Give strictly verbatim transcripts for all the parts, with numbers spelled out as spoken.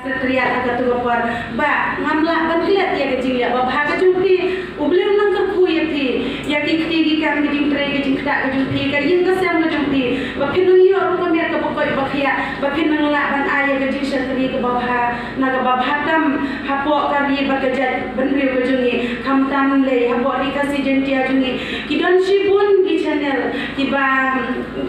Secretariat ha katu ka por ba ngam lah ban klet ïa ka jingleh babha ka jong phi. U Blei un nang kyrkhu ïa phi, ïa ki kti ki kam, ki jingtrei ki jingktah ka jong phi, ka ïing ka sem ka jong phi, ba phin nang ïoh ruh ka miat kaba koit ba khiah, ba phin nang lah ban ai ïa ka jingshakri kaba bha na kaba bha tam hapoh ka ri bad ka jaitbynriew ka jong ngi. Khamtam lei hapoh ri Khasi Jaiñtia jong ngi ki don shibun ki channel kiba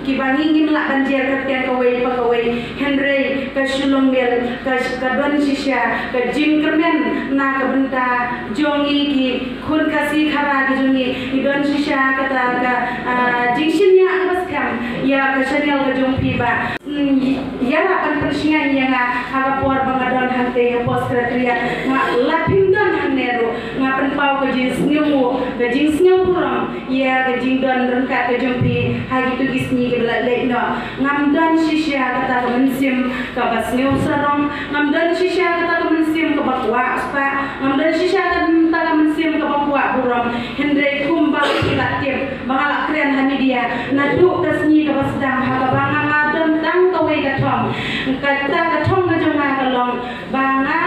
kiba ngi ngim lah ban jer kyrteng kawei pa kawei, hynrei ka shu long miel, ka, ka don shisha ka jingkyrmen na ka bynta jong ngi ki khun Khasi Khara ki jong ngi. Ngi don shisha kata ka, ah, jingshaniah kaba skhem ïa ka channel ka jong phi ba, mm, ïarap ban pynshngaiñ ïa nga ha ka por ba nga don hangtei hapoh Secretariat. Nga, la phim don hangne ruh, nga pynpaw ka jingsngewnguh, ka jingsngewburom ïa ka jingdon ryngkat ka jong phi ha kito ki sngi kiba la leit noh. Ngam don shisha kata ka mynsiem kaba sngewsarong, ngam don shisha kata ka mynsiem kaba kwah spah, ngam don shisha kata ka mynsiem kaba kwah burom. Hynrei kumba phi la tip ba nga la kren ha media naduh ka sngi kaba sdang ha kaba nga la don tang kawei ka thong. Kata ka thong ka jong nga ka long ba nga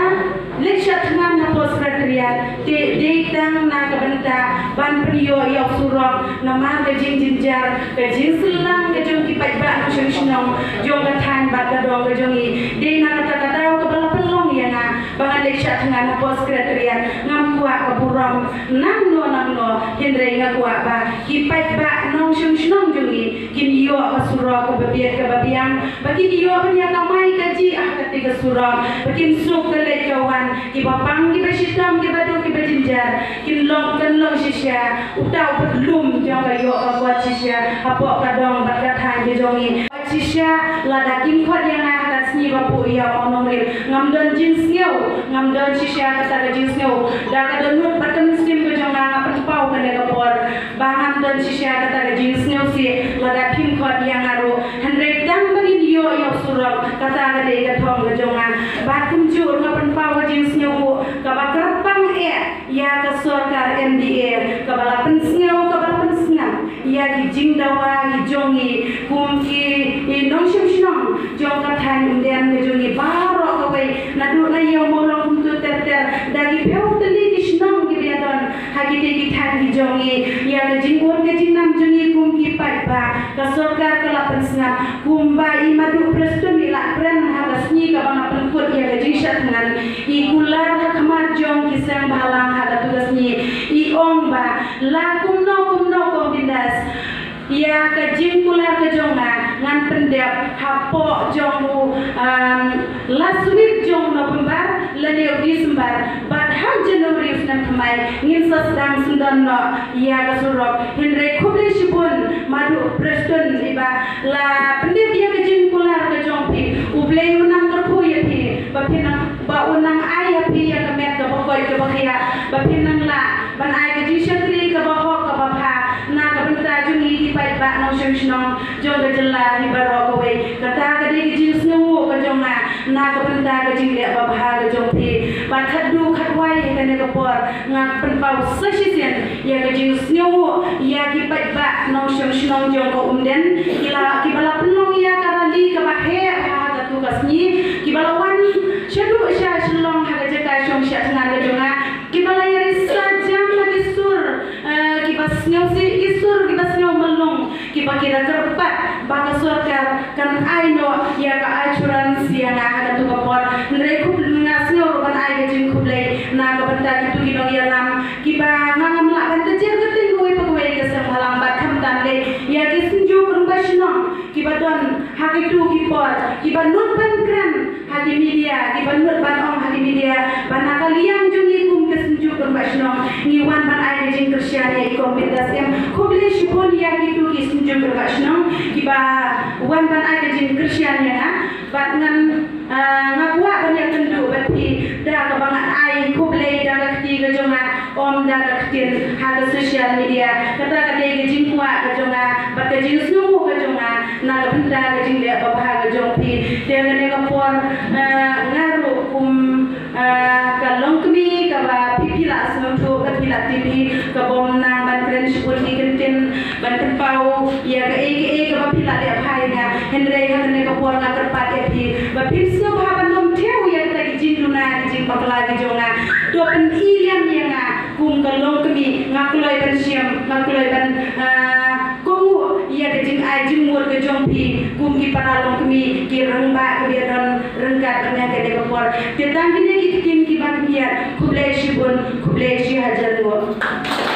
leit shad thngan hapoh Secretariat te dei tang na ka bynta ban pynïoh ïa u surok namar ka jingjynjar, ka jingsyllang ka jong ki paidbah nongshong shnong jong ka thaiñ bad ka dong ka jong ngi. Dei na kata ka daw kaba la pynlong ïa nga ba ngan leit shad thngan hapoh Secretariat. Ngam kwah ka burom nangno nangno, hynrei nga kwah ba ki paidbah nongshong shnong jong ngi kin ïoh ka surok kaba biang kaba biang, ba kin ïoh ban ïa kamai kajih ha kata ka surok, ba kin suk ka leit ka wan, kiba pang kiba shitom, kiba duh kiba jynjar, kin long, kin long shisha uta u patlum jong ka ïoh ka kot shisha hapoh ka dong bad ka thaiñ ka jong ngi. Shisha lada kim khot ïa nga ha ka sngi ba buh ïa u nongrim, ngam don jingsngew, ngam don shisha kata ka jingsngew. Da ka dohnud bad ka mynsiem ka jong nga nga pynpaw kane ka por ba ngam don shisha kata ka jingsngewsih lada phim khot ïa nga ruh. Hynrei tang ba ngin ïoh ïa u surok, kata ka dei ka thong ka jong nga. Bad kumjuh nga pynpaw ka jingsngewsih kaba kyrpang eh ïa ka sorkar M D A kaba la pynsngew, kaba la pynsngap ïa ki jingdawa ki jong ngi kum ki, i nongshong shnong jong ka thaiñ Umden ka jong ngi baroh kawei, naduh na Ïew Mawlong kumta ter ter, da ki phew tylli ki shnong kiba ïadon ha kitei ki thaiñ ki jong ngi. Ïa ka jingud ka jingnam jong ngi kum ki paidbah, ka sorkar ka la pynsngap. Kumba i Maduh Prestone i la kren ha ka sngi kaba nga pynkut ïa ka jingshad thngan, i kular ha khmat jong ki seng bhalang ha katu ka sngi, i ong ba la kumno kumno, kong Bindas, ïa ka jingkular ka jong nga ngan pyndep hapoh jong u, um, last week jong November lane u December, bad ha January u snem thymmai ngin sa sdang sngewdon noh ïa ka surok. Hynrei khublei shibun Maduh Prestone iba la pyndep ïa ka jingkular ka jong phi. U Blei u nang kyrkhu ïa phi, ba phin nang, ba u nang ai ïa phi ïa ka met kaba koit kaba khiah, ba phin nang lah ban ai ka jingshakri kaba hok kaba bha na ka bynta jong ngi ki paidbah nongshong shnong jong ka jylla hi baroh kawei. Kata ka dei ka jingsngewnguh ka jong nga na ka bynta ka jingleh babha ka jong phi. Bad khatduh khatwai ha kane ka por nga pynpaw sa shisien ïa ka jingsngewnguh ïa ki paidbah nongshong shnong jong ka Umden, ki la, kiba la pynlong ïa ka rally kaba heh ha katu ka sngi, kiba la wan shaduh sha Shillong ha ka jaka shong shad thngan ka jong nga, kiba la ïarisa jam ha ki sur, eh, kiba sngewsih, ki sur kiba sngew malung, kiba ki da kyrpad ba ka sorkar kan ai noh ïa ka assurance ïa nga ha katu ka por. Hynrei khublei, nga sngew ruh ban ai ka jingkhublei na ka bynta kitu ki nongïalam kiba nga ngam lah ban kjir kyrteng kawei pa kawei ka seng bhalang bad khamtam lei ïa ki Synjuk Rangbah Shnong kiba don ha kitu ki por, kiba nud ban kren ha ki media, kiba nud ban ong ha ki media ba na ka liang jong ngi kum ka Synjuk Rangbah Shnong ngi wan ban ai ka jingkyrshan ïa i Kong Bindas. Em, khublei shibun ïa kitu ki Synjuk Rangbah Shnong kiba wan ban ai ka jingkyrshan ïa nga. Bad ngan, ah, nga kwah ban ïakynduh bad phi da kaba ngan ai khublei da ka kti ka jong nga, ym da ka ktien ha ka social media. Kata ka dei ka jingkwah ka jong nga bad ka jingsngewnguh ka jong nga na ka bynta ka jingleh babha ka jong phi. Te ha kane ka por, ah, nga ruh kum, ah, ka longkmie kaba phi, phi la sngewthuh, kaba phi la tip hi, ka bym nang ban kren shibun ki kyntien ban pynpaw ïa kaei kaei kaba phi la leh bha ïa nga. Hynrei ha kane ka por nga kyrpad ïa phi ba phin sngewbha ban ym thew ïa kita ki bakla ki jong nga. To pyni lem ïa nga kum ka longkmie, nga kloi ban shem, nga kloi ban, ah, kohnguh ïa ka jingai jingmut ka jong phi kum ki para longkmie, ki rangbah kiba ïadon ryngkat bad nga ha kane ka por. Te tang kine ki ktien kiba khyndiat, khublei shibun, khublei shihajar nguh.